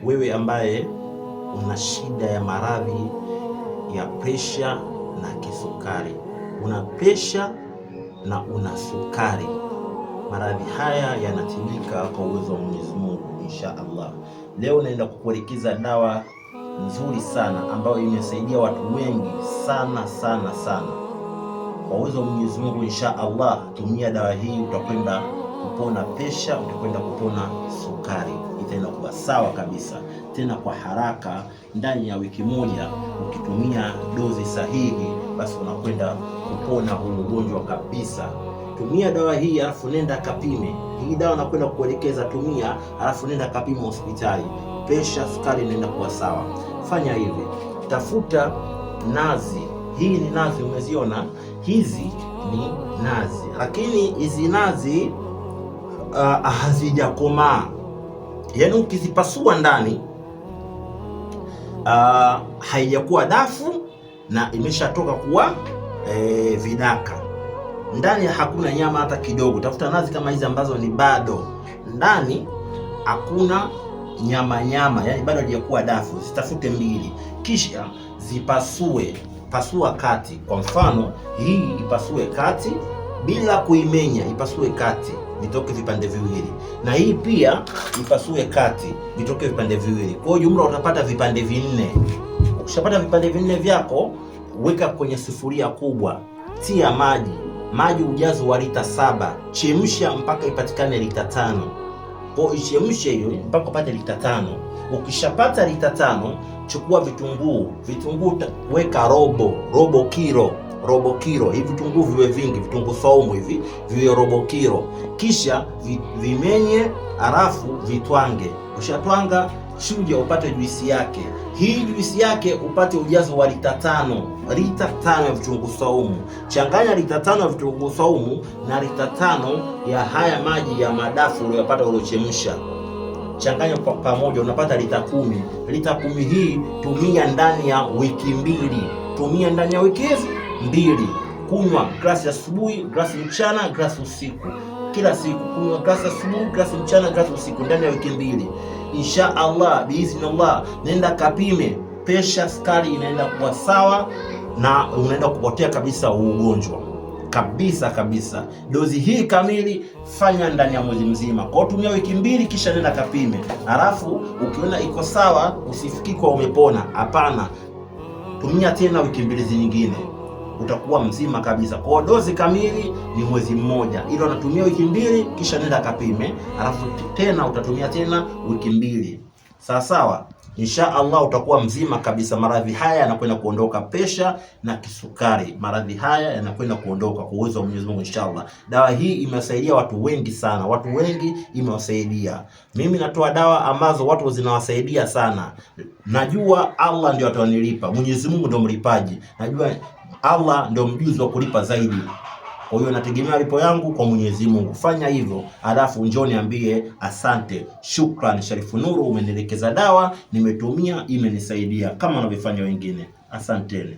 Wewe ambaye una shida ya maradhi ya presha na kisukari, una presha na una sukari, maradhi haya yanatibika kwa uwezo wa Mwenyezi Mungu insha Allah. Leo naenda kukuelekeza dawa nzuri sana ambayo imesaidia watu wengi sana sana sana. Kwa uwezo wa Mwenyezi Mungu insha Allah, tumia dawa hii, utakwenda kupona pesha, utakwenda kupona sukari, itaenda kuwa sawa kabisa, tena kwa haraka. Ndani ya wiki moja ukitumia dozi sahihi, basi unakwenda kupona huu ugonjwa kabisa. Tumia dawa hii alafu nenda kapime. Hii dawa nakwenda kukuelekeza, tumia alafu nenda kapime hospitali, pesha, sukari inaenda kuwa sawa. Fanya hivi, tafuta nazi. Hii ni nazi, umeziona hizi ni nazi, lakini hizi nazi hazijakomaa, yaani ukizipasua ndani haijakuwa dafu na imeshatoka kuwa vidaka ndani, hakuna nyama hata kidogo. Tafuta nazi kama hizi ambazo ni bado ndani hakuna nyama nyama, yani bado haijakuwa dafu. Zitafute mbili, kisha zipasue, pasua kati. Kwa mfano hii ipasue kati bila kuimenya, ipasue kati vitoke vipande viwili, na hii pia ipasue kati vitoke vipande viwili. Kwa hiyo jumla utapata vipande vinne. Ukishapata vipande vinne vyako, weka kwenye sufuria kubwa, tia maji, maji ujazo wa lita 7, chemsha mpaka ipatikane lita 5. Kwa ichemshe hiyo mpaka upate lita 5. Ukishapata lita 5, chukua vitunguu, vitunguu weka robo kilo, robo kilo. Hivi vitunguu viwe vingi, vitunguu saumu hivi viwe robo kilo, kisha vimenye, halafu vitwange. Ukishatwanga chuja upate juisi yake. Hii juisi yake upate ujazo wa lita 5, lita 5 ya vitunguu saumu. Changanya lita 5 ya vitunguu saumu na lita 5 ya haya maji ya madafu uliyopata uliochemsha. Changanya kwa pamoja, unapata lita 10. Lita 10 hii tumia ndani ya wiki mbili. Tumia ndani ya wiki hizi mbili. Kunywa glasi asubuhi, glasi mchana, glasi usiku. Kila siku kunywa glasi asubuhi, glasi mchana, glasi usiku ndani ya wiki mbili. Insha Allah, biiznillah, nenda kapime pesha, sukari inaenda kuwa sawa na unaenda kupotea kabisa ugonjwa kabisa kabisa. Dozi hii kamili fanya ndani ya mwezi mzima. Kwa hiyo tumia wiki mbili, kisha nenda kapime, halafu ukiona iko sawa, usifikiri kwa umepona. Hapana, tumia tena wiki mbili nyingine, utakuwa mzima kabisa. Kwa hiyo dozi kamili ni mwezi mmoja, ila unatumia wiki mbili, kisha nenda kapime, halafu tena utatumia tena wiki mbili. Sawa sawa, insha Allah utakuwa mzima kabisa. Maradhi haya yanakwenda kuondoka, pesha na kisukari, maradhi haya yanakwenda kuondoka kwa uwezo wa Mwenyezi Mungu insha Allah. Dawa hii imewasaidia watu wengi sana, watu wengi imewasaidia. Mimi natoa dawa ambazo watu zinawasaidia sana. Najua Allah ndio atanilipa, Mwenyezi Mungu ndio mlipaji. Najua Allah ndio mjuzi wa kulipa zaidi. Kwa hiyo nategemea malipo yangu kwa Mwenyezi Mungu. Fanya hivyo, alafu njoo niambie asante, shukran Sharifu Nuru, umenielekeza dawa, nimetumia, imenisaidia kama wanavyofanya wengine. Asanteni.